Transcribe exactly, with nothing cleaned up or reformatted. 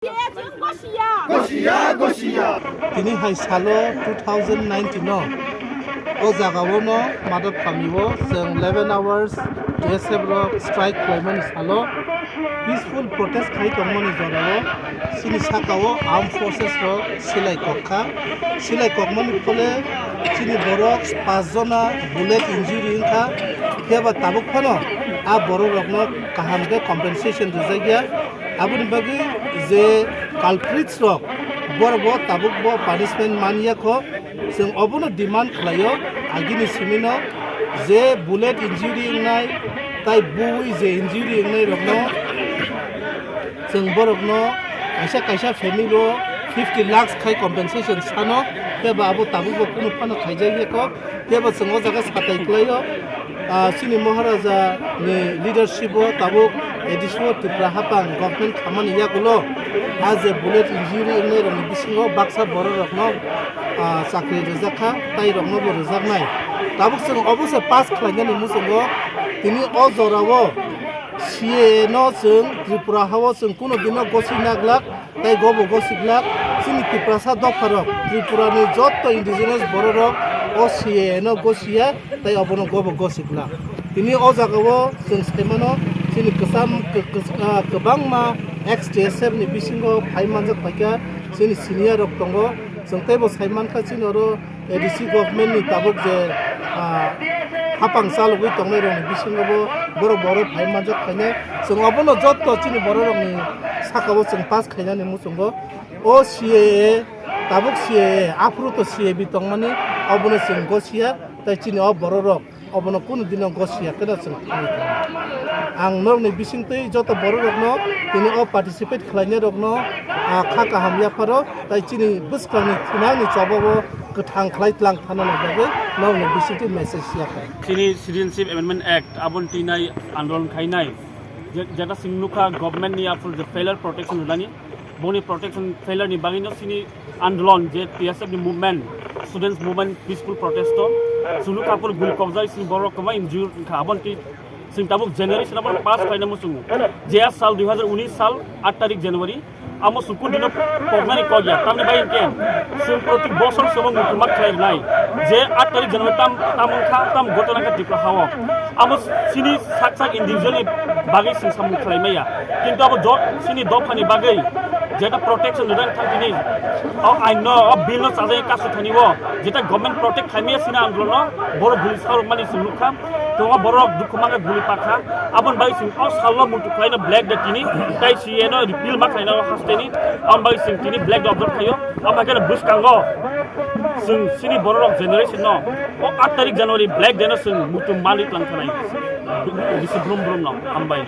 Tini hai salo two thousand nineteen no o jaga o no Madhab kami o chwng eleven hours T S F rok strike khlaimani salo peaceful protest khai tongmani jora o chini saka o armed forces rok silai kok kha. Silai kokmani phole chini borok pas jona bullet injury wngkha. Phiya ba tabuk phano a borok rokno kaham khe compensation rijak ya. Aboni bagwi je culprits rok, borok bo tabuk bo punishment man ya kho. Chwng obono demand khlaio, agini simino je bullet injury wngnai, tai bui je injury wngnai rokno chwng borokno kaisa kaisa family o fifty lakhs khai compensation sano, tei ba abo tabuk bo kunu phano khaijak ya kho. Phiya ba chwng o jaga satai kwlaio, ah, chini Maharaja ni leadership o tabuk A D C o Tripura hapang government khamani yagulo a je bullet injury wngnai rokni bisingo baksa borok rokno, ah, chakri rijak kha, tai rokno bo rijaknai. Tabuk chwng obo se pass khlainani muchungo tini o jorao C A A no chwng Tripura hao chwng kunu dino gosi naglak. Tei gobo gosiglak chini Tiprasa dopharok, Tripurani jotto indigenous bororok o C A A no gosiya tei obono gobo gosiglak. Tini o jagao chwng saimano chini kwcham kw-, kw-, ah, kwbangma ex T S F ni bisingo phai manjak phaikha chini senior rok tongo. Chwng teibo saimankha chini oro A D C government ni tabuk je, ah, hapang chalogwi tongnai rokni bisingo bo borok borok phai manjak phainai. Chwng obono jotto chini borok rokni saka o chwng pass khainani muchungo. O C A A, tabuk C A A, aphuru to C A B tongmani, obono chwng gosiya, tei chini o borok rok obono kunu dino gosiya kheno chwng thangwi thango. Ang norokni bisingtwi joto borok rokno tini o participate khlainai rokno, ah, kha kaham yapharo, tai chini bwskangni thinangni chobao kwthang khlai tlang thanani bagwi norokni bisingtwi message yaphai. Chini Citizenship Amendment Act aboni twi nai andolon khainai, je-, jeta chwng nukha government ni aphuru je failure protection rwnani, boni protection failure ni bagwino chini andolon je T S F ni movement, students movement, peaceful protest o chwng nukha aphuru guli kokjai chini borok kwbangma injured wngkha, aboni twi chwng tabuk generation abo pass khlaina muchungo. Je sal dui hazar unis sal aat tarik January, amo chwng kunu dino koknani kok ya, tamni bai hwnkhe chwng proti bosor chwngno muchungma khlai rwnai je aat tarik January tam, tam wngkha, tam ghotona wngkha Tripura hao. Amo chini sak sak individual ni bagwi chwng samung khlai maya, kintu abo jo-, chini dophani bagwi jeta protection rwna thang tini o ain no, o bill no chajai kasu thani o jeta government protect khlai maya chini andolon no borok guli sarok mani chwng nukha. Tongo borok dukhu mangkha guli pakha. Aboni bagwi chwng o salno muitu khlaino Black Day tini. Tai C A A no repeal ma khlaino hasteni. Aboni bagwi chwng tini Black Day observe khlaio. Abo hai kheno bwskango chwng chini bororok generation no o aat tarik January Black Day no chwng muitu manwi tlang khanai. Bisi brum brum no hambai.